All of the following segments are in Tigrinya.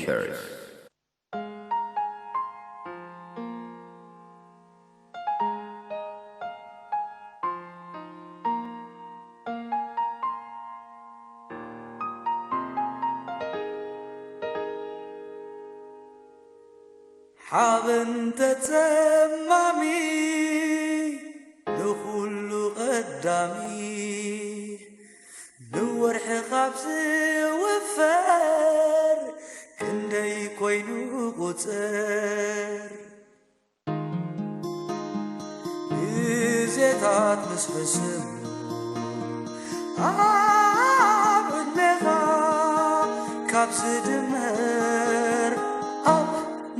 Curse. ሓበን ተጸማሚ ንኹሉ ቀዳሚ ንወርሒ ካብ ዝውፈር ክንደይ ኮይኑ ቁጽር ግዜታት ምስ ሕስም ኣብ ዕድሜኻ ካብ ዝድመር ኣብ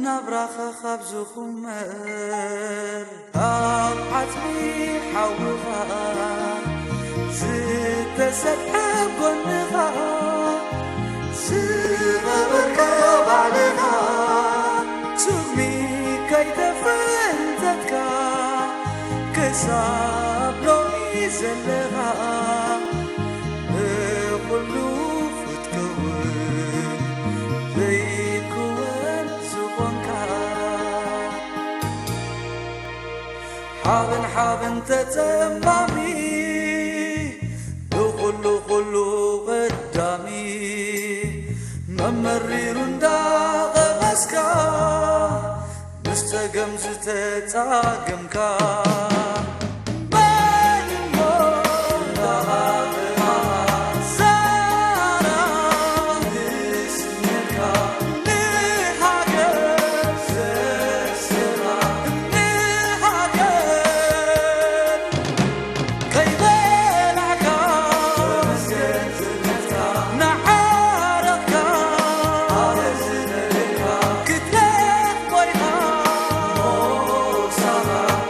ናብራኻ ካብ ዝኹመር ኣብ ዓጽሚ ሓውኻ ዝተሰብሐ ጎንኻ ዝቐበርከ ባዕልኻ ስሚ ከይተፈንተትካ ክሳብ ሎሚ ዘለኻ ብኹሉ ክትከውን ዘይክወን ዝኾንካ ሓበን ሓበን ተጸማሚ ንኹሉ ኩሉ ቀዳሚ መመሪሩ እንዳቐመስካ ምስ ጸገም ዝተጻገምካ መን እሞ እንዳሃበኻ ዛራ ንስነካ ንሃገር ዘስራ ንሃገር ከይበላዕካ ንዓረቕካ ክትረኽ ኮይና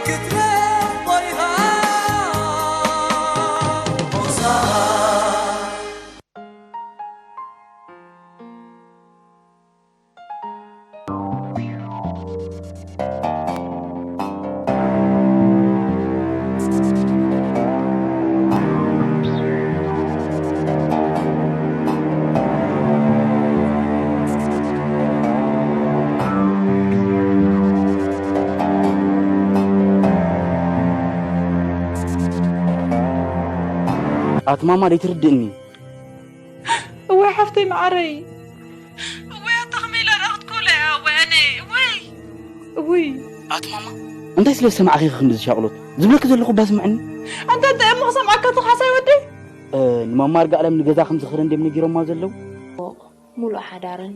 ክትረኽ ኮይና ኣቲ ማማ ደይትርድእኒ። እወይ ሓፍተይ መዓረይ። እወይ ኣታ ከመይ ኢላ ደኣ ክትኮላ እያ እወይ ኣነ እወይ። እውይ። ኣቲ ማማ እንታይ ስለ ዝሰማዕኺ ኢኺ ክንዲ ዝሻቕሎት? ዝብለኪ ዘለኹ እባ ስምዕኒ። ኣንታ እንታይ እሞ ክሰምዓካ ኣቲ ካሕሳይ ወደይ? እ፣ ንማማ ኣርጋኣለም ንገዛ ከም ዝኽረን ድዮም ነጊሮማ ዘለዉ? ሙሉእ ሓዳርን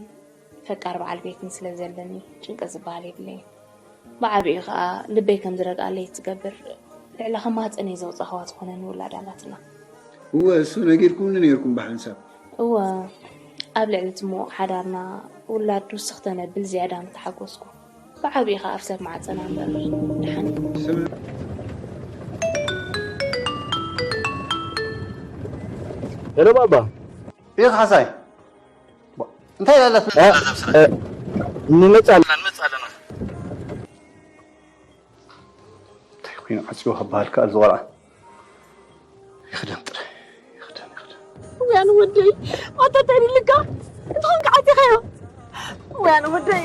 ፈቃር በዓል ቤትን ስለ ዘለኒ ጭንቂ ዝበሃል የብለይን። ብዓቢኡ ኸኣ ልበይ ከም ዝረግኣለይ እትገብር ልዕሊ ከማህጸነይ ዘውጻእኽዋ ዝኾነ ንውላድ ኣላትና። እወ፣ እሱ ነጊርኩምኒ ነይርኩም ብሓንሳብ። እወ፣ ኣብ ልዕሊ እቲ ምዉቕ ሓዳርና ውላድ ውስኽ ተነብል ዝያዳ ምተሓጎስኩ። ብዓቢኡ ኸኣ ኣብ ሰብ ማዕጸና እምበር ድሓን። ስም- ሄሎ ባባ። ኢኽ ሓሳይ? እንታይ ኢላ ኣላ? እ፣ እ፣ ንመጽእ ኣለና፣ ንመጽእ ኣለና። እንታይ ኮይኑ ዓጽይዎ ክበሃል ከኣል ዝቖልዓ? ይኽደን ጥራይ፣ ይኽደን፣ ይኽደን። ውያነ ወደይ፣ ኣታ እንታይ ኢልካ? እንተኾንካ ዓጺኻዮ። ውያነ ወደይ።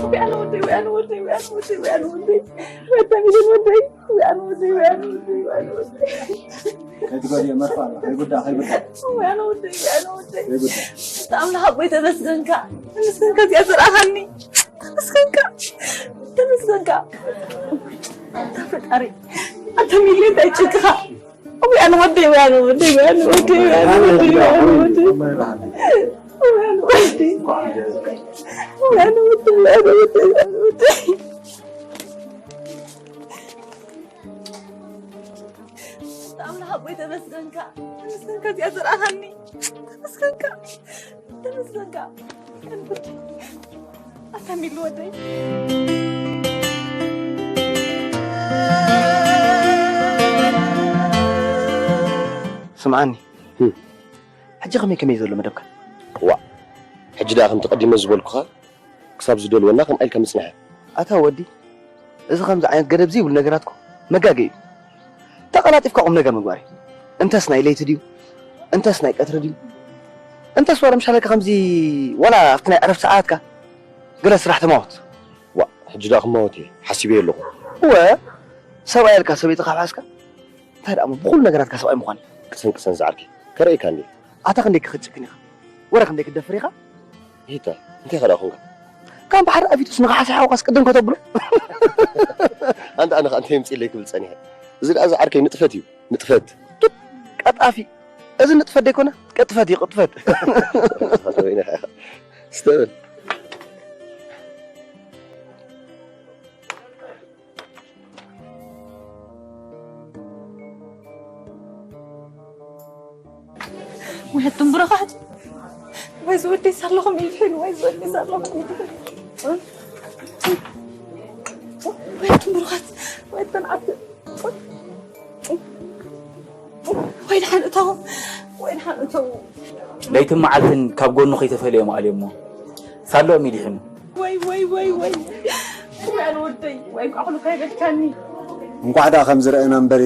ወያነ ወደይ፣ ወያነ ወደይ፣ ወያነ ወደይ፣ ወያነ ወደይ። ወያነ ወደይ፣ ወያነ ወደይ፣ ወያነ ወደይ፣ ወያነ ወደይ። ከይትጎድእ መርፋ ኣሎ። ከይጉዳእ፣ ከይጉዳእ። ወያነ ወደይ፣ ወያነ ወደይ። ከይጉዳእ። ኣምላኽ ኣቦይ ተመስገንካ። ተመስገንካ እዚኣ ዘርኣኻኒ። ተመስገንካ። ተመስገንካ። ኣታ ፈጣሪ። ኣታ ሚልዮን እንታይ ጭንቅኻ። ወያነ ወደይ፣ ወያነ ወደይ፣ ወያነ ወደይ፣ ወያነ ወደይ፣ ወያነ ወደይ። ወያነ ወደይ። ወያነ ወደይ፣ ወያነ ወደይ፣ ወያነ ወደይ። እዚኣ ዝረኣኻኒ ተመስገንካ፣ ተመስገንካ። ኣታ ሚሉ ወደይ። ስምዓኒ፣ ህም። ሕጂ ከመይ ከመይ ዘሎ መደብካ? ዋእ፣ ሕጂ ደኣ ከምቲ ቀዲመ ዝበልኩኻ፣ ክሳብ ዝደልወና ከምኣ ኢልካ ምጽናሕ። ኣታ ወዲ፣ እዚ ከምዚ ዓይነት ገደብ ዘይብሉ ነገራትኩም መጋገ እዩ። ተቐላጢፍካ ቁም ነገር ምግባር እዩ። እንተስ ናይ ለይቲ ድዩ? እንተስ ናይ ቀትሪ ድዩ? እንተስ ዋላ ምሻለካ ከምዚ ዋላ ኣብቲ ናይ ዕረፍቲ ሰዓትካ ገለ ስራሕ ተማወት። ዋእ፣ ሕጂ ደኣ ክማወት እየ ሓሲበዮ ኣለኹ። እወ፣ ሰብኣይ ኢልካ ሰበይቲ ካብ ሓዝካ እንታይ ደኣ እሞ ብኹሉ ነገራትካ ሰብኣይ ምዃን እዩ። ቅሰን ቅሰን ዝዓርከይ፣ ከርእየካ እንድየ። ኣታ ክንደይ ክትጭክን ኢኻ? ወረ ክንደይ ክትደፍር ኢኻ? ይታ፣ እንታይ ከ ደኣ ኾንካ? ካም ባሕሪ ኣፊቱስ ንኸሓሰ ሓውካስ ቅድም ከተብሎ። ኣንታ ኣነ ኸኣ እንታይ የምጽእለይ ክብል ጸኒሐ። እዚ ደኣ ዝዓርከይ ንጥፈት እዩ፣ ንጥፈት። ቱት፣ ቀጣፊ። እዚ ንጥፈት ደይኮነ፣ ቅጥፈት እዩ፣ ቅጥፈት። ወይነ፣ ስተብል። ውሕድ ትንብረኻ ሕጂ። ወይ ዝወደይ ሳለኹም ኢልሕን፣ ወይ ዝወደይ ሳለኹም ኢልሕን። ወይ ትንብረኻት፣ ወይ ተንዓት። ወይ ደሓን እተው፣ ወይ ደሓን እተው። ለይትን መዓልትን ካብ ጎኑ ከይተፈልዮም ኣልዮሞ። ሳለኦም ይድሕኑ። ወይ፣ ወይ፣ ወይ፣ ወይ። ወይ ኣነ ወደይ፣ ወይ እንኳዕ ኩሉ ከይበልካኒ። እንኳዕ ደኣ ከም ዝረኣና እምበሪ፣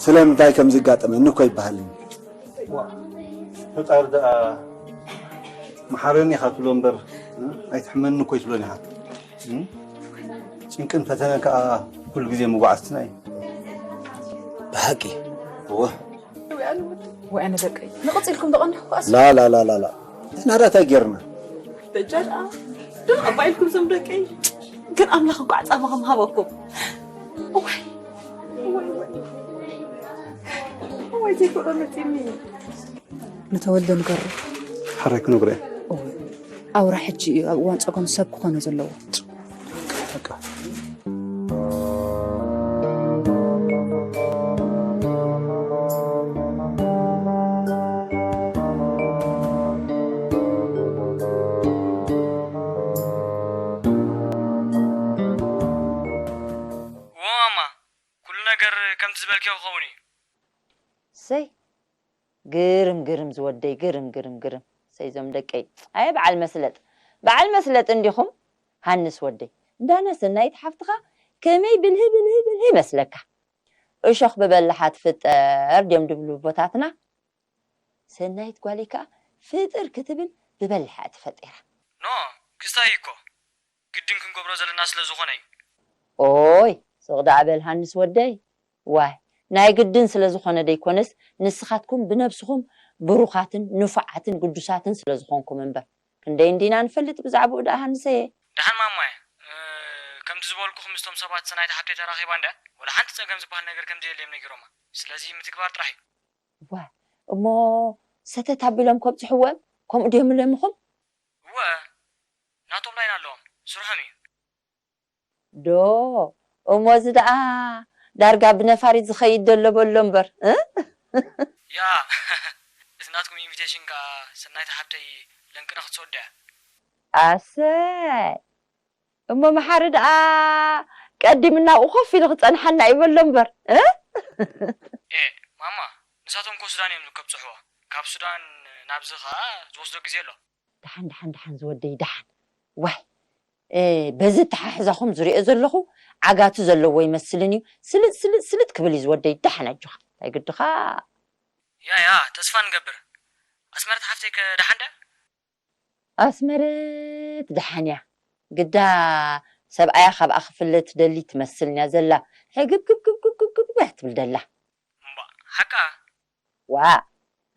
ስለምንታይ ከም ዝጋጠመኒ እኮ ይበሃልን። ዋ፣ ፈጣሪ ደኣ መሓረኒ ኢኻ ትብሎ እምበር፣ እ? ኣይትሕመኒ እኮ ይትብሎን ኢኻ። እ? ጭንቅን ፈተነን ከኣ ኩሉ ግዜ መጓዓዝትና እዩ። ብሓቂ? እወ። ወይ ኣነ ደቀይ፣ ንቕጽ ኢልኩም ተቐኒኹ ከኣስ። ላ፣ ላ፣ ላ፣ ላ፣ ላ። ንሕና ደኣ እንታይ ጌርና? በጃ ደኣ፣ ደኣ ኣባ ኢልኩም ዞም ደቀይ። ግን ኣምላኽ እኳ ጻማኹም ሃበኩም። እዋይ፣ እዋይ፣ እዋይ። እዋይ፣ ዘይክእሎ መጺኒ። ንተወልደ ንገሮ። ሕራይ ክነግሮ እየ። እወ። ኣውራ ሕጂ እዩ ኣብ እዋን ጸገም ሰብ ክኾኖ ዘለዎ። በቃ። እዎ ማማ፣ ኩሉ ነገር ከምቲ ዝበልክዮ ክኸውን እዩ። ሰይ፣ ግርም፣ ግርም ዝወደይ፣ ግርም፣ ግርም፣ ግርም። ሰይ፣ ዞም ደቀይ። ኣየ በዓል መስለጥ፣ በዓል መስለጥ እንዲኹም። ሃንስ ወደይ፣ እንዳና ሰናይት ሓፍትኻ ከመይ ብልሂ፣ ብልሂ፣ ብልሂ ይመስለካ። እሾኽ ብበላሓ ትፍጠር ድዮም ድብሉ ኣቦታትና። ሰናይት ጓለይ ከኣ ፍጥር ክትብል ብበላሓ ተፈጢራ። ኖ፣ ክስታይ እኮ ግድን ክንገብሮ ዘለና ስለ ዝኾነ እዩ። ኦይ፣ ስቕ ደኣ በል ሃንስ ወደይ። ዋይ፣ ናይ ግድን ስለ ዝኾነ ደይኮነስ፣ ንስኻትኩም ብነብስኹም ብሩኻትን ንፉዓትን ግዱሳትን ስለ ዝኾንኩም እምበር። ክንደይ እንዲና ንፈልጥ ብዛዕባኡ ደኣ ሃንሰየ። ደሓን ማማየ፣ እ፣ ከምቲ ዝበልኩኹም ምስቶም ሰባት ሰናይት ሓብተይ ተራኺባ እንድያ፣ ወላ ሓንቲ ጸገም ዝበሃል ነገር ከም ዘየለ እዮም ነጊሮማ። ስለዚ ምትግባር ጥራሕ እዩ። ዋይ፣ እሞ ሰተት ኣቢሎም ከብጽሕዎም ከምኡ ድዮም ለምኹም? እወ፣ ናቶም ላይን ኣለዎም፣ ስርሖም እዩ። ዶ፣ እሞ እዚ ደኣ ዳርጋ ብነፋሪት ዝኸይድ ዘሎ በሎ እምበር፣ እ? ያ፣ እቲ ናትኩም ኢንቪቴሽን ከኣ ሰናይት ሓብተይ ለንቅነ ክትሰዶ እያ። ኣሰይ፣ እሞ መሓሪ ደኣ ቀዲሙ ናብኡ ኮፍ ኢሉ ክጸንሓና እዩ በሎ እምበር፣ እ? ኤ፣ ማማ፣ ንሳቶም እኮ ሱዳን እዮም ዝከብጽሕዎ። ካብ ሱዳን ናብዚ ከኣ ዝወስዶ ግዜ ኣሎ። ደሓን፣ ደሓን፣ ደሓን ዝወደይ፣ ደሓን። ዋይ፣ እ፣ በዚ ኣተሓሕዛኹም ዝሪኦ ዘለኹ ዓጋቲ ዘለዎ ይመስልን እዩ። ስልጥ፣ ስልጥ፣ ስልጥ ክብል እዩ ዝወደይ። ደሓን ኣጆኻ። እንታይ ግድኻ? ያ፣ ያ፣ ተስፋ ንገብር። ኣስመረት ሓፍተይ ከ ደሓን ድያ? ኣስመረት ደሓን እያ። ግዳ ሰብኣያ ካብኣ ክፍለ ትደሊ ትመስልን እያ ዘላ። ሕግብ፣ ግብ፣ ግብ፣ ግብ፣ ግብ፣ ግብ እያ ትብል ደላ። እምባ፣ ሓቃ? ዋእ፣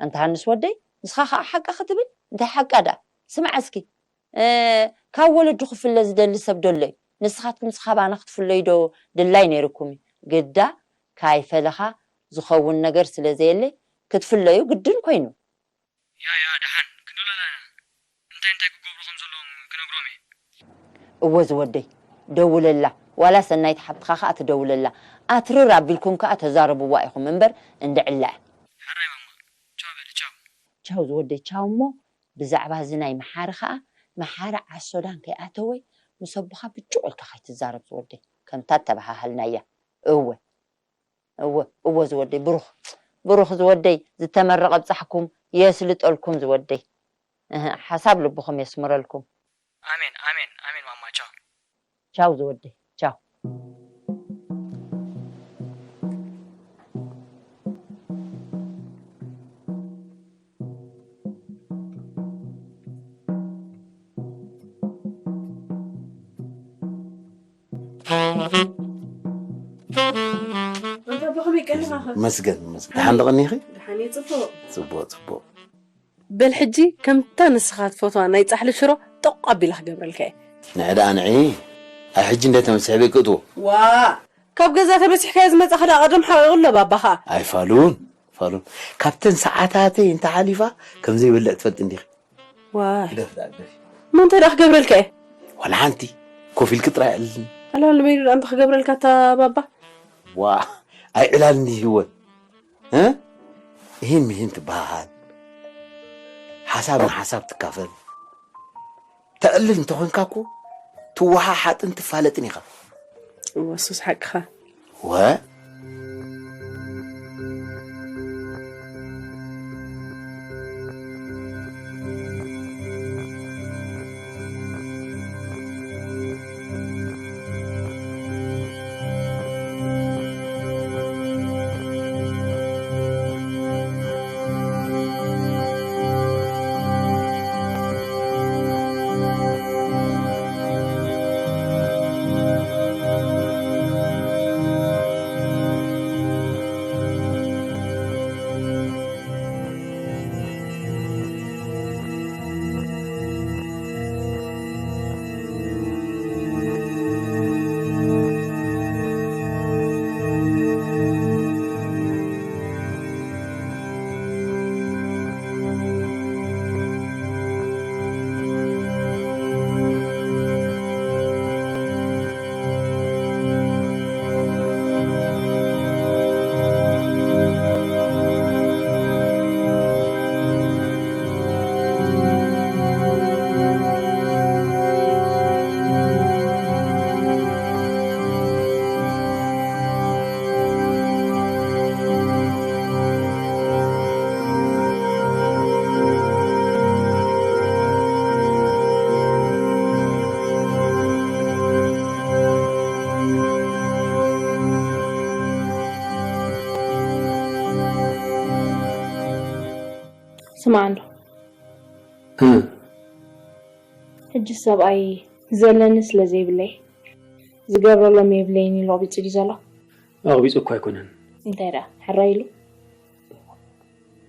ኣንታ ሃንስ ወደይ፣ ንስኻ ኸኣ ሓቃ ክትብል? እንታይ ሓቃ ደኣ? ስማዕ እስኪ፣ እ፣ ካብ ወለዱ ክፍለ ዝደሊ ሰብ ዶ ኣሎ እዩ? ንስኻትኩምስ ካባና ክትፍለዩ ዶ ድላይ ነይርኩም እዩ? ግዳ ካይፈለኻ ዝኸውን ነገር ስለ ዘየለ፣ ክትፍለዩ ግድን ኮይኑ። ያ፣ ያ፣ ደሓን ክንደውለላ ኢና። እንታይ እንታይ ክገብሩ ከም ዘለዎም ክነግሮም እየ። እወ ዝወደይ፣ ደውለላ። ዋላ ሰናይት ሓብትኻ ኸኣ ትደውለላ። ኣትርር ኣቢልኩም ከኣ ተዛረብዋ ኢኹም እምበር እንድዕላ። ሕራይ ማማ። ቻው ቻው ዝወደይ ቻው። እሞ ብዛዕባ እዚ ናይ መሓሪ ኸኣ፣ መሓሪ ዓሶዳን ከይኣተወ ምስ ኣቦኻ ብጭቕ ኢልካ ከይትዛረብ ዝወደይ፣ ከምታ እተበሃሃልናያ። እወ፣ እወ፣ እወ ዝወደይ፣ ብሩኽ፣ ብሩኽ ዝወደይ፣ ዝተመረቐ ኣብጻሕኩም የስልጠልኩም ዝወደይ። እህ፣ ሓሳብ ልብኹም የስምረልኩም። ኣሜን፣ ኣሜን፣ ኣሜን ማማ፣ ቻው። ቻው ዝወደይ፣ ቻው። ኣንታ ብኸመይ ቀኒኻ ኸ? መስገን፣ መስገን። ደሓን ዶ ቀኒኺ? ደሓን እየ፣ ጽቡቕ። ጽቡቕ፣ ጽቡቕ። በል ሕጂ ከምታ ንስኻ ትፈትዋ ናይ ጻሕሊ ሽሮ ጠቕ ኣቢለ ክገብረልካ እየ። ንዒ ደኣ ንዒ። ኣይ ሕጂ እንደ ተመሲሕበይ ክእትዎ። ዋ! ካብ ገዛ ተመሲሕካዮ ዝመጻኻ ደኣ ቀደም ሓቒቑ ኣሎ ባባኻ። ኣይ ፋሉን፣ ፋሉን። ካብተን ሰዓታተይ እንተ ሓሊፋ ከም ዘይበልዕ ትፈልጢ እንዲኺ። ዋይ። ግደፍ ደኣ፣ ግደፍ። እሞ እንታይ ደኣ ክገብረልካ እየ? ዋላ ሓንቲ። ኮፍ ኢልኪ ጥራይ ኣዕልልኒ። ኣላ ንበይኑ ደኣ እንታይ ክገብረልካ እታ ባባ? ዋ፣ ኣይ ዕላል እንዲ ህይወት። እ? ይህን ምሂን ትበሃሃል። ሓሳብ ንሓሳብ ትካፈል። ተዕልል እንተኾንካ እኮ ትወሓሓጥን ትፋለጥን ኢኻ። እወ፣ እሱስ ሓቅኻ። ወ? ስማዕ እንዶ። እ። ሕጂ ሰብኣይ ዘለኒ ስለ ዘይብለይ፣ ዝገብረሎም የብለይን ኢሉ ኣቕቢጹ ድዩ ዘሎ? ኣቕቢጹ እኮ ኣይኮነን። እንታይ ደኣ? ሕራይ ኢሉ?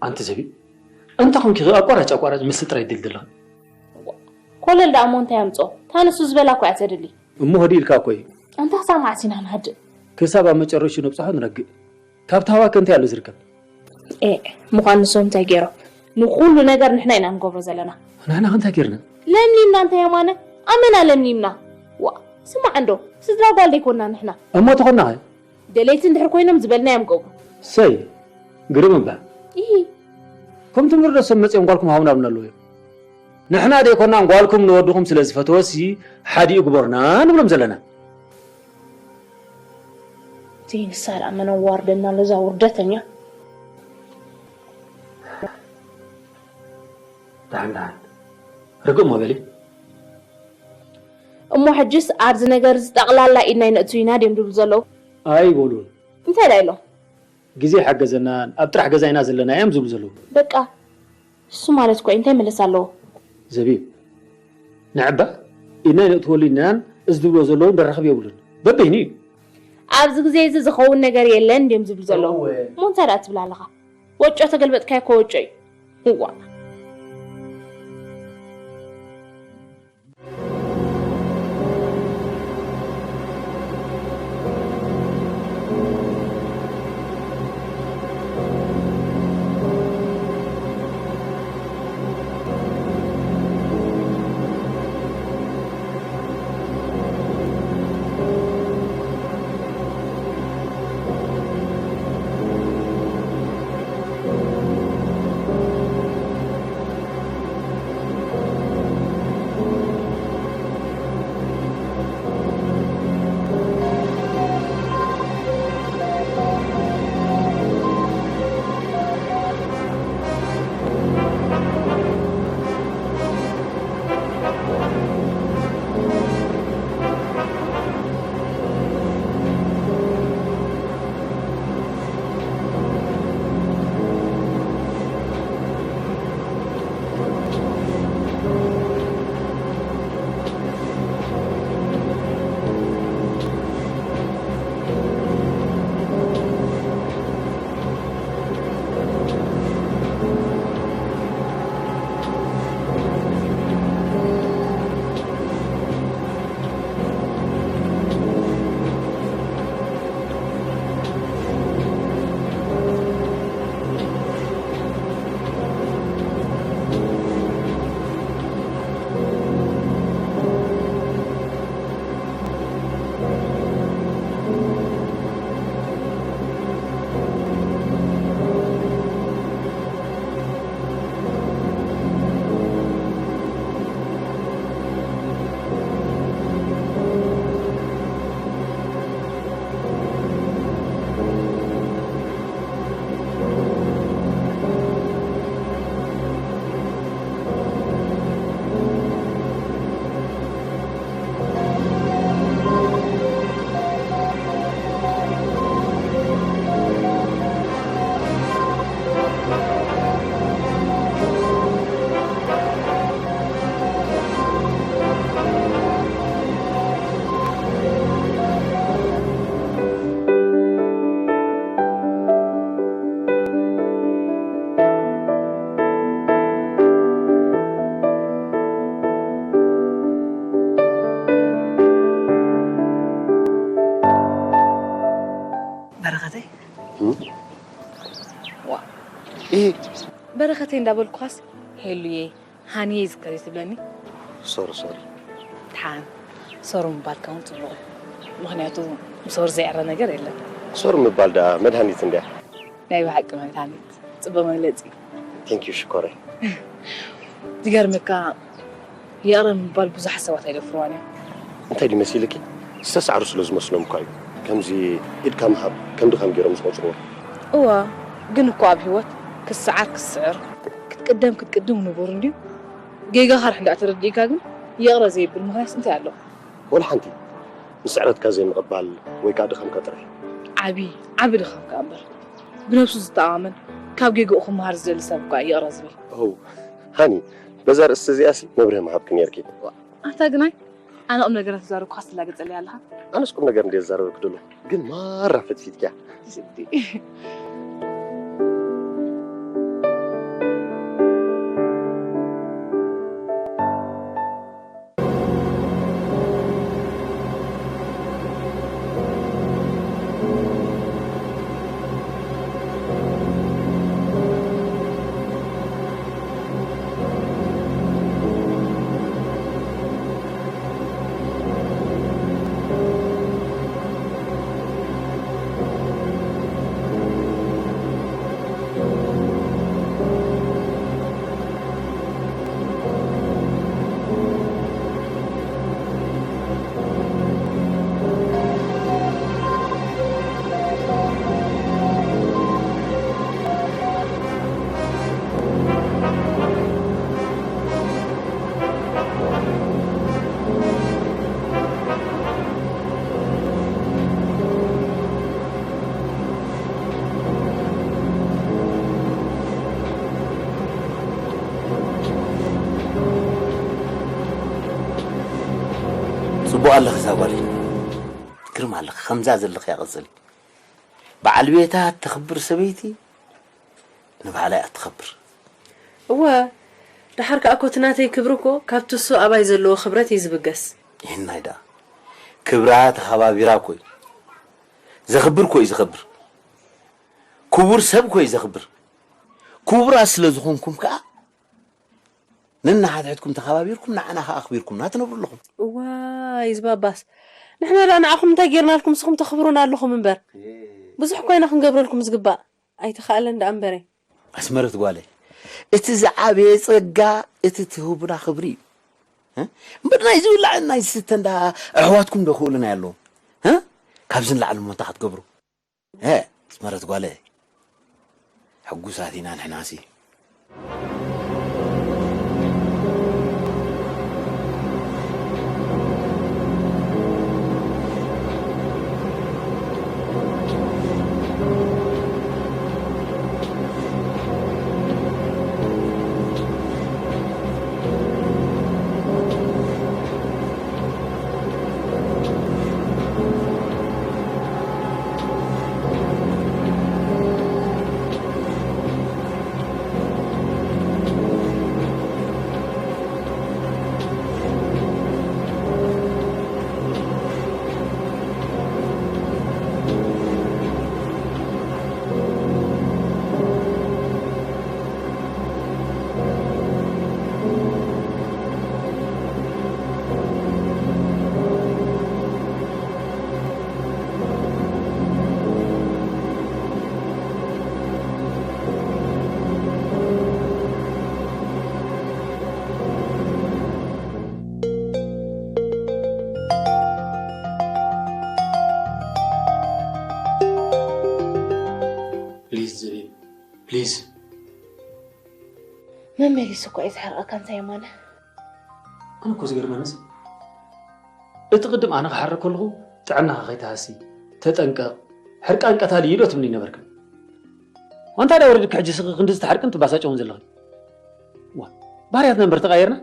ኣንቲ ዘቢብ፣ እንታይ ኮንኪ ኣቋራጭ ኣቋራጭ ምስጢር ኣይደልድልኽን? ኮለል ደኣ እሞ እንታይ ኣምጾ? እታ ንሱ ዝበላ እኮ እያ ተድሊ። እሞ ህድእ ኢልካ እኮ እዩ። ኣንታ ክሳብ መዓስ ኢና ንሃድእ? ክሳብ ኣብ መጨረሽኡ ነብጽሖ ንረግእ። ካብ ታህዋከ እንታይ ኣሎ ዝርከብ? ኤ፣ ምዃን ንሶም እንታይ ገይሮም? ንኹሉ ነገር ንሕና ኢና ንገብሮ ዘለና። ንሕና ከ እንታይ ገይርና? ለምኒምና እንታይ የማነ? ኣመና ለምኒምና። ዋ፣ ስማዕ እንዶ፣ ስድራ ጓል ደይኮንና ንሕና። እሞ ተኾንና ኸ? ደለይቲ እንድሕር ኮይኖም ዝበልናዮም ገብሩ። ሰይ፣ ግርም እባ። ኢሂ። ከምቲ ምርዶ ሰብ መጺኦም ጓልኩም ሃቡና ብና ኣለዉ እዮም። ንሕና ደይኮናን ጓልኩም ንወድኹም ስለ ዝፈተወሲ ሓዲኡ ግበሩና ንብሎም ዘለና። እቲ ንሳ ደኣ መን ኣዋርደና ኣሎ እዛ ውርደተኛ። ደሓን፣ ደሓን። ርግእ እሞ በሊ። እሞ ሕጅስ ኣብዚ ነገር እዚ ጠቕላላ ኢድና ይነእቱ ኢና ድዮም ድብሉ ዘለዉ? ኣይበሉን። እንታይ ደኣ ኢሎም? ግዜ ይሓገዘናን ኣብ ጥራሕ ገዛ ኢና ዘለና እዮም ዝብሉ ዘለዉ። በቃ፣ እሱ ማለት እኮ እዩ፣ እንታይ ምልስ ኣለዎ? ዘቢብ፣ ንዕባ ኢድና ይነእትወሉ ኢልናን እዚ ዝብልዎ ዘለዉ ደራኸብ የብሉን። በበይኑ እዩ። ኣብዚ ግዜ እዚ ዝኸውን ነገር የለን ድዮም ዝብሉ ዘለዉ? እወ። እሞ እንታይ ደኣ ትብል ኣለኻ? ወጮ ተገልበጥካዮ እኮ ወጮ እዩ። እዋ። ዋ፣ በረኸተይ እንዳበልኩኻስ ሄሉየ፣ ሃኒየ ይዝከር እዩ ትብለኒ። ሶሪ፣ ሶሪ። ደሓን፣ ሶሪ ምባልካ እውን ጽቡቕ እዩ። ምኽንያቱ ብሶሪ ዘይዕረ ነገር የለን። ሶሪ ምባል ደኣ መድሃኒት እንድያ። ናይ ብሓቂ መድሃኒት። ጽቡቕ መግለጺ። Thank you ሽኮረይ። ዝገርመካ፣ ይቕረ ምባል ብዙሓት ሰባት ኣይደፍርዋን እዮም። እንታይ ድዩ መሲልኪ? ዝተሳዕሩ ስለ ዝመስሎም እኳ እዩ ከምዚ ኢድካ ምሃብ ከም ድኻም ገይሮም ዝቖጽርዎ። እወ፣ ግን እኮ ኣብ ህይወት ክሰዓር ክስዕር፣ ክትቅደም ክትቅድም ንቡር እንድዩ። ጌጋኻ ድሕር እንዳእ ተረዲእካ ግን ይቕረ ዘይብል ምኽንያት እንታይ ኣሎ? ወላ ሓንቲ። ንስዕረትካ ዘይምቕባል ወይ ከኣ ድኻምካ ጥራይ። ዓቢ፣ ዓቢ ድኻምካ እምበር። ብነብሱ ዝተኣማመን፣ ካብ ጌግኡ ክመሃር ዝደሊ ሰብ እኳ ይቕረ ዝብል። ኦ፣ ሃኒ፣ በዛ ርእስቲ እዚኣሲ መብርሂ ምሃብኪ ነይርኪ። ኣታ ግናይ፣ ኣነ ቁም ነገራት ዝዛረብኩ ካስትላገጸለይ ኣለኻ። ኣነስ ቁም ነገር እንድየ ዝዛረበኪ ደለኹ፣ ግን ማራ ፈትፊትኪያ። ስዲ። ጽቡቕ ኣለኺ እዛ ጓለይ። ትግርም ኣለኺ። ከምዛ ዘለኺ እያ ቀጽሊ። በዓል ቤታ እተኽብር ሰበይቲ ንባዕላ እያ እትኸብር። እወ፣ ደሓር ከኣ እኮ እቲ ናተይ ክብሪ እኮ ካብቲ እሱ ኣባይ ዘለዎ ክብረት እዩ ዝብገስ። ይህናይ ደኣ ክብራ ተኸባቢራ እኮ እዩ። ዘኽብር እኮ እዩ ዝኸብር። ክቡር ሰብ እኮ እዩ ዘኽብር። ክቡራት ስለ ዝኾንኩም ከኣ ነንሓድሕድኩም ተኸባቢርኩም ንዓና ከኣ ኣኽቢርኩምና ትነብሩ ኣለኹም። እዋይ፣ እዚ ባባስ። ንሕና ደኣ ንዓኹም እንታይ ጌርናልኩም ንስኹም ተኽብሩና ኣለኹም እምበር። ብዙሕ እኮ ኢና ክንገብረልኩም ዝግባእ። ኣይተኻእለን ደኣ እምበረ። ኣስመረት ጓለይ፣ እቲ ዝዓበየ ጸጋ እቲ ትህቡና ክብሪ እዩ። እ? እምበር ናይ ዝብላዕን ናይ ዝስተን ደኣ ኣሕዋትኩም ዶ ክእሉና ኣለዎም? እ? ካብዚ ንላዕሊ እሞ እንታይ ክትገብሩ? እ፣ ኣስመረት ጓለይ፣ ሕጉሳት ኢና ንሕናሲ። ፕሊዝ ዘቢብ፣ ፕሊዝ። መመሊሱ እኮ እዩ ዝሕርቐካ፣ እንታይ የማነ? ኣነ እኮ ዝገርመንስ፣ እቲ ቅድም ኣነ ክሓርቕ ከለኹ፣ "ጥዕናኻ ከይትሃሲ፣ ተጠንቀቕ፣ ሕርቃን ቀታሊ እዩ" ዶ ትብልኒ ነበርክን? ዋንታ ዳ ወሪድኪ ሕጂ ስኺ ክንዲ ዝተሓርቅን ትባሳጨውን ዘለኺ? ዋ፣ ባህርያትና እምበር ተቐያየርና?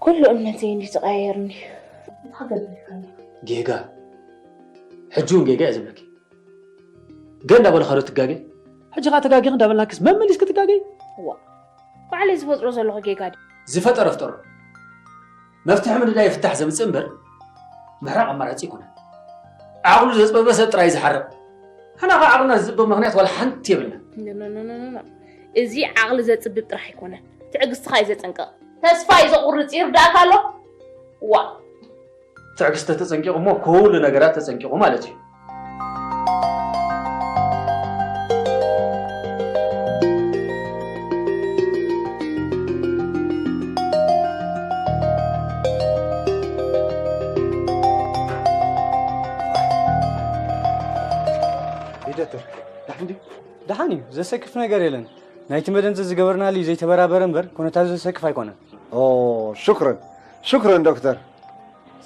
ኩሉ እምነተይ እንዲ ተቐያየርኒ። እንታይ ገበርካኒ? ጌጋ። ሕጂ እውን ጌጋ እየ ዝብለኪ። ገ እንዳበልኻ ዶ ትጋገ? ሕጂ ኸዓ ተጋጊኺ እንዳበልናክስ መመሊስኪ ትጋገይ? እዋ፣ ባዕለይ ዝፈጥሮ ዘለኹ ጌጋ ድዩ? ዝፈጠረ ፍጠሮ። መፍትሒ ምድላይ ፍታሕ ዘምጽእ እምበር፣ ምሕራቕ ኣማራጺ ኣይኮነን። ዓቕሉ ዘጽበበ ሰብ ጥራይ ዝሓርቕ። ንሕና ከ ዓቕልና ዝጽበብ ምኽንያት ዋላ ሓንቲ የብልና። ኖ፣ ኖ፣ ኖ፣ ኖ፣ ኖ። እዚ ዓቕሊ ዘጽብብ ጥራሕ ኣይኮነን። ትዕግስትኻ እዩ ዘጸንቅቕ። ተስፋ እዩ ዘቑርጽ። ይርዳእካ ኣሎ? ዋእ። ትዕግስቲ ተጸንቂቑ እሞ ኩሉ ነገራት ተጸንቂቑ ማለት እዩ። ዶክተር፣ ደሓን ድዩ? ደሓን እዩ፣ ዘሰክፍ ነገር የለን። ናይቲ መደንዘ ዝገበርናሉ እዩ ዘይተበራበረ እምበር፣ ኩነታቱ ዘሰክፍ ኣይኮነን። ኦ፣ ሽክረን፣ ሽክረን ዶክተር።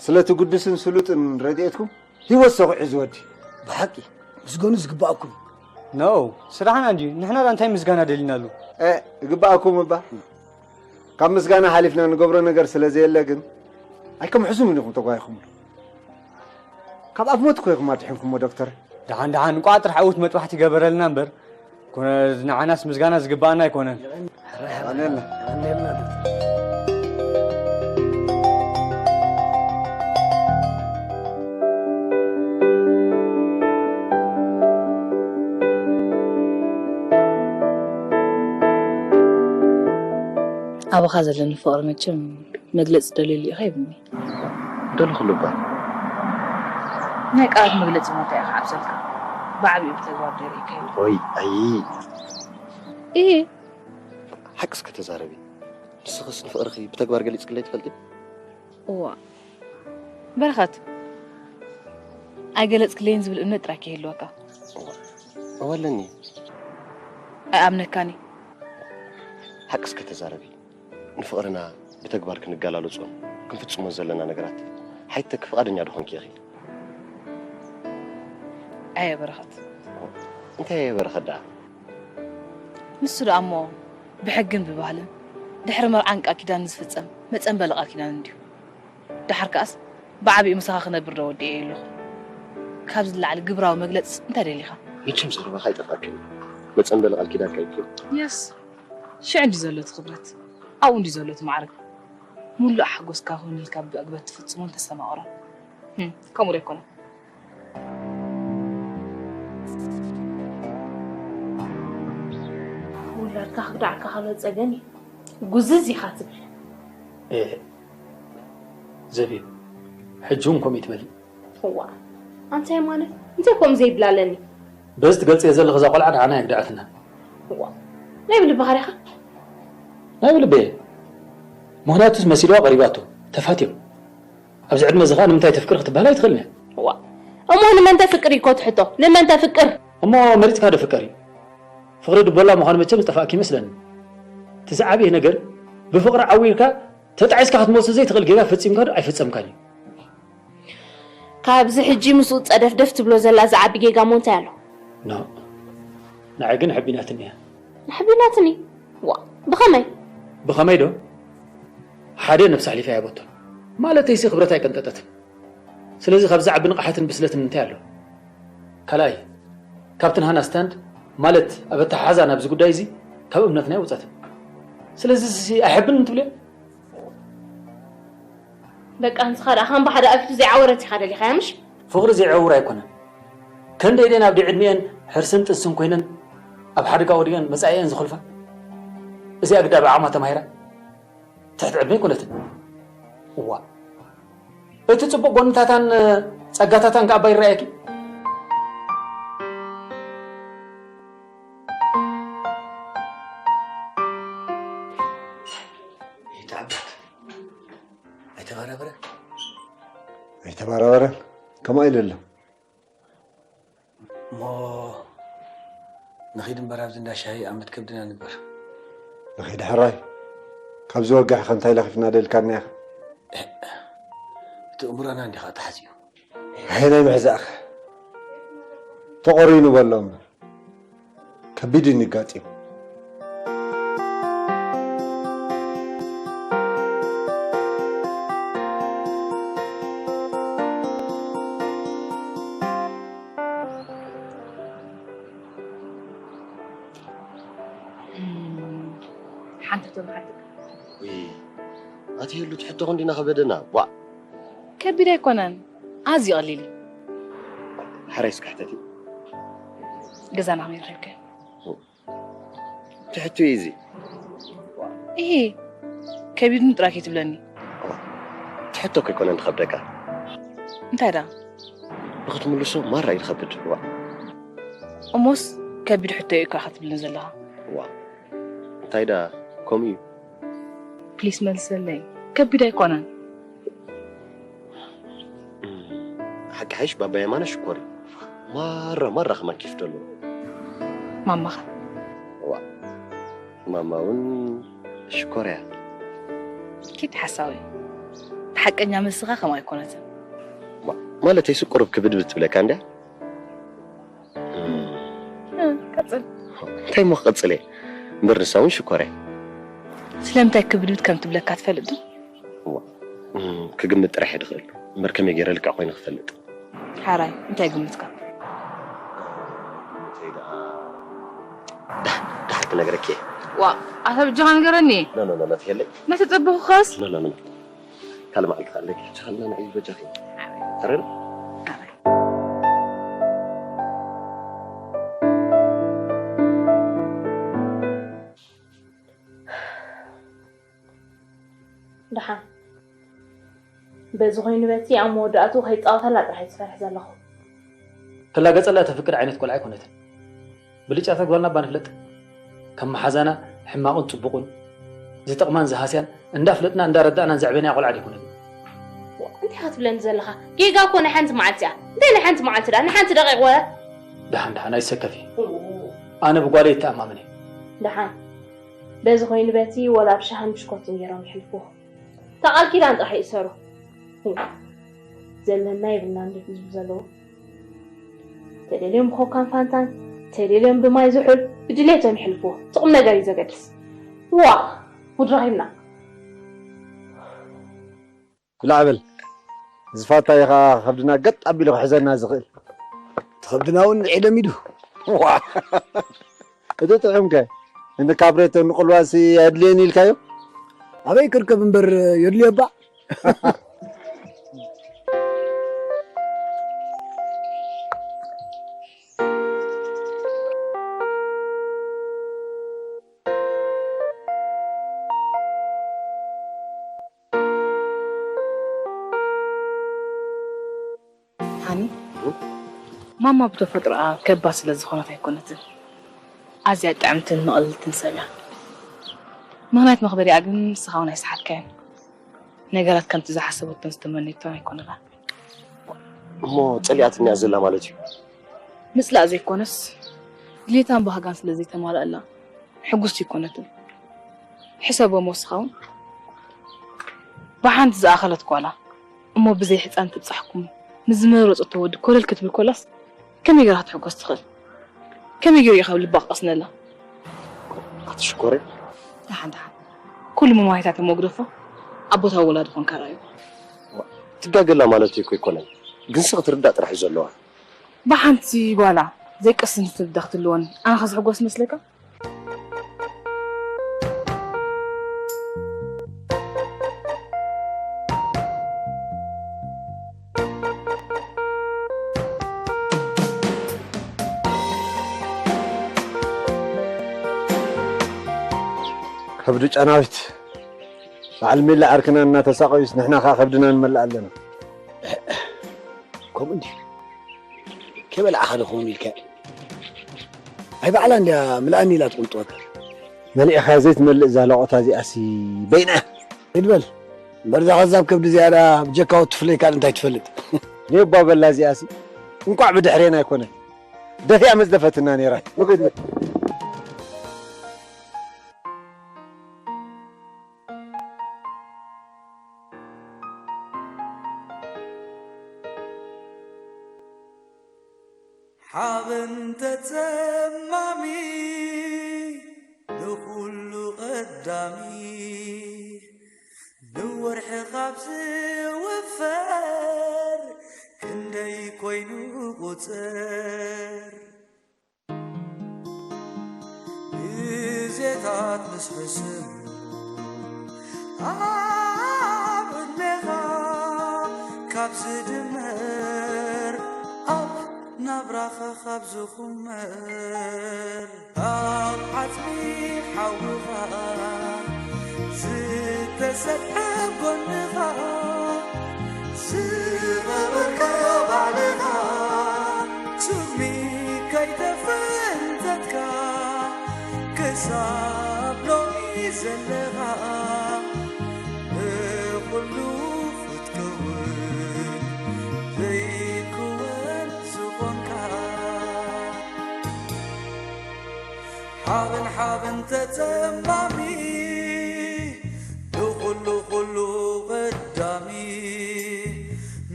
ስለቲ ግዱስን ስሉጥን ረድኤትኩም ህይወት ሰኺዑ ዝወዲ። ብሓቂ፣ ምስገኑ ዝግባኣኩም። ኖ፣ ስራሕና እንድዩ። ንሕና ደኣ እንታይ ምስጋና ደሊናሉ? እ፣ ይግባኣኩም እባ። ካብ ምስጋና ሓሊፍና ንገብሮ ነገር ስለ ዘየለ ግን፣ ኣይከምሕዙን ኢኹም ተጓሂኹምሉ። ካብ ኣፍ ሞት እኮ ኢኹም ኣድሒንኩሞ ዶክተር። ደሓን፣ ደሓን፣ እንቋዕ ጥራሕ ዕዉት መጥባሕቲ ገበረልና እምበር፣ ኮነ ንዓናስ ምስጋና ዝግባኣና ኣይኮነን። የቐንየልና። ኣባኻ ዘለኒ ፍቕሪ መቸም መግለጺ ደልየሉ ኢኻ ይብልኒ። ደለኹሉ እባ። ናይ ቃላት መግለጺ እሞ እንታይ ኢኻ ዓብሰልካ? ብዓቢኡ ብተግባር ዶ የርእየካ ይብል? ኦይ፣ ኣይ። እሂ። ሓቂ እስከ ተዛረቢ። ንስኽስ ንፍቕርኺ ብተግባር ገሊጽክለይ ትፈልጢ? እዋ። በረኸት፣ ኣይገለጽክለይን ዝብል እምነት ጥራይ ከይህልወካ። እዋ፣ እዋ ኣለኒ። ኣይኣምነካን እየ። ሓቂ እስከ ተዛረቢ። ንፍቕርና ብተግባር ክንገላለጾን ክንፍጽሞን ዘለና ነገራት ሓይተኪ ፍቓደኛ ዶ ኾንኪ ኢኺ? ኣየ በረኸት። እንታይ ኣየ በረኸት ደኣ? ንሱ ደኣ እሞ ብሕግን ብባህልን ድሕሪ መርዓን ቃል ኪዳንን ዝፍጸም መጸንበሊ ቃል ኪዳን እንድዩ። ደሓር ከኣስ ብዓቢኡ ምሳኻ ክነብር ዶ ወዲኤ ኣለኹ? ካብዚ ንላዕሊ ግብራዊ መግለጽ እንታይ ደሊኻ? መቸም ዘረባኻ ኣይጠፍኣክን። መጸንበሊ ቃል ኪዳንካ እዩ። የስ፣ ሽዕ እንዲ ዘሎ እቲ ክብረት፣ ኣብኡ እንዲ ዘሎ እቲ ማዕርግ። ሙሉእ ሓጎስካ ክውንልካ ብዕግበት ትፍጽሞን ተስተማቕሮን። ህም፣ ከምኡ ዶ ኣይኮነን? ውላድካ ክግዳዓካ ከሎ ጸገም እዩ። ጉዝዝ ኢኻ ትብል። ኤ፣ ዘቢብ፣ ሕጂ እውን ከምኡ ትበሊ? እዋ፣ ኣንታ የማነ፣ እንታይ ከምኡ ዘይብላለኒ? በዚ ትገልጽዮ ዘለኺ እዛ ቆልዓ ደሓን ኣየግድዓትናን። እዋ፣ ናይ ብልብኻ ዲኻ? ናይ ብልበይ እየ። ምኽንያቱስ መሲልዋ ቀሪባቶ፣ ተፋትዮም። ኣብዚ ዕድመ እዚ ኸኣ ንምንታይ ተፍቅር ክትበሃል ኣይትኽእልን እያ። እዋ፣ እሞ ንመን ተፍቅር እዩ እኮ እቲ ሕቶ? ንመን ተፍቅር? እሞ መሪጽካ ዶ ፍቀሪ? ፍቕሪ ድቦላ ምዃኑ መቸም ዝጠፍኣኪ ይመስለኒ። እቲ ዝዓበየ ነገር ብፍቕሪ ዓዊርካ ተጣዒስካ ክትመልሶ ዘይትኽእል ጌጋ ፈጺምካ ዶ ኣይፈጸምካን እዩ? ካብዚ ሕጂ ምስኡ ጸደፍደፍ ትብሎ ዘላ ዝዓቢ ጌጋ እሞ እንታይ ኣሎ? ኖ፣ ንዓይ ግን ኣሕቢናትኒ እያ። ኣሕቢናትኒ? ዋ፣ ብኸመይ? ብኸመይ ዶ? ሓደ ነብሳ ኣሕሊፋ ኣይሃበቶን። ማለተይሲ ክብረት ኣይቀንጠጠትን። ስለዚ ካብዚ ዓቢ ንቕሓትን ብስለትን እንታይ ኣሎ? ካልኣይ፣ ካብቲ ናህና ስታንድ ማለት ኣብ ኣተሓሕዛ ናብዚ ጉዳይ እዚ ካብ እምነትና ኣይወጸትን። ስለዚ እዚ ኣይሕብንን ትብልዮ? በቃ ንስኻ ደኣ ከም ብሓደ ኣፊቱ ዘይዓወረት ኢኻ ደሊኻያ ምሽ? ፍቕሪ ዘይዕውር ኣይኮነን። ከንደይ ደን ኣብ ዕድሚኤን ሕርስን ጥንስን ኮይነን ኣብ ሓደጋ ወዲቐን መጻኢኤን ዝኸልፋ? እዚኣ ግዳ ብዓቕማ ተማሂራ ትሕቲ ዕድመ ኣይኮነትን። እዋ። እቲ ጽቡቕ ጎንታታን ጸጋታታን ከኣ እባ ይረኣየኪ። ይተዓበት። ኣይተበራበረ። ኣይተበራበረን። ከምኣ ኢሉ ኣሎ። እሞ ንኺድ እምበር ኣብዚ እንዳ ሻሂ ኣብ መትከብድና ንግበር። ንኺድ ሕራይ። ካብዚ ወጋሕ ከ እንታይ ለኺፍና ደልካና ኢኻ? ኤእ፣ እቲ እምሮና እንዲኻ ተሓዚኡ። ኣየናይ ምሕዛእኸ? ተቖሪኑ በሎ እምበር። ከቢድ እዩ ንጋጢም። ሓንቲ ሕቶ ንሓትካ። ውይ፣ ኣትየሉ ትሕቶ ክንዲና ከበደና። ዋእ። ከቢድ ኣይኮነን፣ ኣዝዩ ቀሊል እዩ። ሕራይ እስኪ ሕተቲ። ገዛና ከመይ ረኺብካዮ? ትሕቶ እዩ እዚ። እሂ፣ ከቢድኒ ጥራይ ከይትብለኒ። ትሕቶ ከይኮነ እንተኸብደካ። እንታይ ደኣ? ንኽትምልሶ ማራ እዩ ዝኸብድ። ዋ። እሞስ ከቢድ ሕቶ እዩ እኳ ክትብልኒ ዘለኻ። ዋ። እንታይ ደኣ ከምኡ እዩ? ፕሊስ መልሰለይ። ከቢድ ኣይኮነን። ሓቂ ሓይሽ ባባ የማነ ሽኮር እዩ። ማራ ማራ ከማን ኬፍ ደሎ። ማማኸ? ዋ። ማማ እውን ሽኮር እያ። ኪድ ሓሳዊ። ሓቀኛ መስኻ ከም ኣይኮነትን። ማ-፣ ማለተይ ስቁርብ ክብድብድ ትብለካ እንድያ። እ፣ ቀጽል። እንታይ እሞ ክቐጽል እየ? እምበር ንሳ እውን ሽኮር እያ። ስለምንታይ ክብድብድ ከም ትብለካ ትፈልጥ ዶ? እዋ፣ እ፣ ክግምት ጥራሕ እየ ድኽእል። እምበር ከመይ ገይረ ልክዕ ኮይነ ክፈልጥ? ሓራይ፣ እንታይ ግምትካ? እንታይ ደኣ? ዳ-፣ ዳሕር ክነግረኪ እየ። ዋ፣ ኣታ ብጃኻ ንገረኒ። ኖ፣ ኖ፣ ኖ፣ ኖ፣ ትሄለይ። ነቲ ጸበኹኻስ? ኖ፣ ኖ፣ ኖ፣ ኖ። ካልእ መዓልቲ ከኣ ኣለኪ። ሕጂ ኸለና ንዓይ በጃኺ። ተረድእ? ደሓን። በዚ ኮይኑ በቲ ኣብ መወዳእትኡ ከይጻወተላ ጥራሕ እየ ዝፈርሕ ዘለኹ። ክላገጸላ እተፍቅድ ዓይነት ቆልዓ ኣይኮነትን። ብልጫታት ጓልና እባ ንፍለጥ። ከም መሓዛና ሕማቕን ጽቡቕን፣ ዝጠቕማን ዝሃስያን እንዳፍለጥና እንዳረዳእናን ዘዕበናያ ቆልዓ ደይኮነትን። እንታይ ኢኻ ትብለኒ ዘለኻ? ጌጋ እኮ ናይ ሓንቲ መዓልቲ እያ። እንታይ ናይ ሓንቲ መዓልቲ ደኣ? ናይ ሓንቲ ደቂቕ ወረ? ደሓን፣ ደሓን፣ ኣይትሰከፊ። ኣነ ብጓለይ ይተኣማመን እየ። ደሓን። በዚ ኮይኑ በቲ ወላ ብሸሃን ብሽኮትን ገይሮም ይሕልፉ። እታ ቃል ኪዳን ጥራሕ ይእሰሩ። ዘለና የብልናን ድዮም ዝብሉ ዘለዉ? ተደልዮም ብኮካን ፋንታን፣ ተደልዮም ብማይ ዝሑል፣ ብድሌቶም ይሕልፉ። እቲ ቁም ነገር እዩ ዘገድስ። ዋ! ጉድ ረኺብና። ብላዕ በል። ዝፋታ እዩ ኸዓ ከብድና ገጥ ኣቢሉ ክሕዘና ዝኽእል። እቲ ከብድና እውን ንዒ ለሚዱ። ዋ! እቲ ጥዑም ከ? እኒ ካብሬቶ ንቕልዋሲ ኣየድልየን ኢልካዮ? ኣበይ ክርከብ እምበር የድልዮ እባ። ሃኒ፣ ማማ ብተፈጥሮኣ ከባድ ስለ ዝኾነት ኣይኮነትን። ኣዝያ ጥዕምትን ምቕልልትን ሰብ እያ። ምኽንያት መኽበሪኣ ግን ንስኻ እውን ኣይሰሓትካዮን። ነገራት ከምቲ ዝሓሰበቶን ዝተመነየቶን ኣይኮነላን። እሞ ጸሊኣትኒ እያ ዘላ ማለት እዩ? ምጽላእ ዘይኮነስ፣ ድሌታን ባህጋን ስለ ዘይተማልኣላ፣ ሕጉስቲ ኣይኮነትን። ሕሰቦ እሞ ንስኻ እውን። ብሓንቲ ዝኣኸለት ጓላ እሞ ብዘይ ሕጻን ትብጻሕኩም፣ ምስ ዝመረጸቶ ወዲ ኮለል ክትብል ኮላስ፣ ከመይ ጌራ ክትሕጎስ ትኽእል? ከመይ ጌሩ እዩ ካብ ልባ ክቐስነላ? ኣቲ ሽኮረይ። ደሓን፣ ደሓን። ኩሉ መማሂታት እሞ ግደፎ፣ ኣብ ቦታ ወላዲ ኮንካ ርኣዮ። ትጋገላ ማለት እኮ ኣይኮነን፣ ግንሲ ክትርዳእ ጥራሕ እዩ ዘለዋ። ብሓንቲ ጓላ ዘይቀስን ትብዳ ክትልወኒ፣ ኣነ ከ ዝሕጎስ መስለካ? ከብዱ ጨናዊት፣ በዓል ሜላ ዓርክና እናተሳቐዩስ ንሕና ኸዓ ከብድና ንመልእ ኣለና። ከምኡ እንድዩ። ከይበላዕኻ ዶ ክኸውን ኢልካ? ኣይ ባዕላ እንድያ ምልኣኒ ኢላ ትቕንጥወካ። መሊእኻ ዘይትመልእ እዛ ለቖታ እዚኣሲ በይና። ሂድ በል። እምበር እዛ ከዛብ ከብዲ እዚኣ ደኣ ብጀካ ወትፍለይ ካልእ እንታይ ትፈልጥ? ኔባ በላ እዚኣሲ። እንቋዕ ብድሕሬና ኣይኮነ። ደፊኣ መዝደፈትና ነይራ። ንኺድ። ሓበን ተጸማሚ ንኹሉ ቀዳሚ ንወርሒ ካብ ዝውፈር ክንደይ ኮይኑ ቁጽር ግዜታት ምስ ሕስም ኣብ ዕድሜኻ ካብ ዝድመር ኣብ ናብራኻ ካብ ዝኹመር ኣብ ዓጽሚ ሓውኻ ዝተሰብሐ ጎንኻ ዝቐበርካ ባዕልኻ ሱሚ ከይተፈንተትካ ክሳብ ሎሚ ዘለኻ ንኹሉ ክትከውን ዘይክወን ዝኾንካ ሓበን ሓበን ተጸማሚ ንኹሉ ኩሉ ቀዳሚ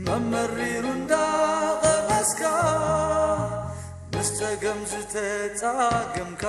መመሪሩ እንዳቐመስካ ምስ ጸገም ዝተጻገምካ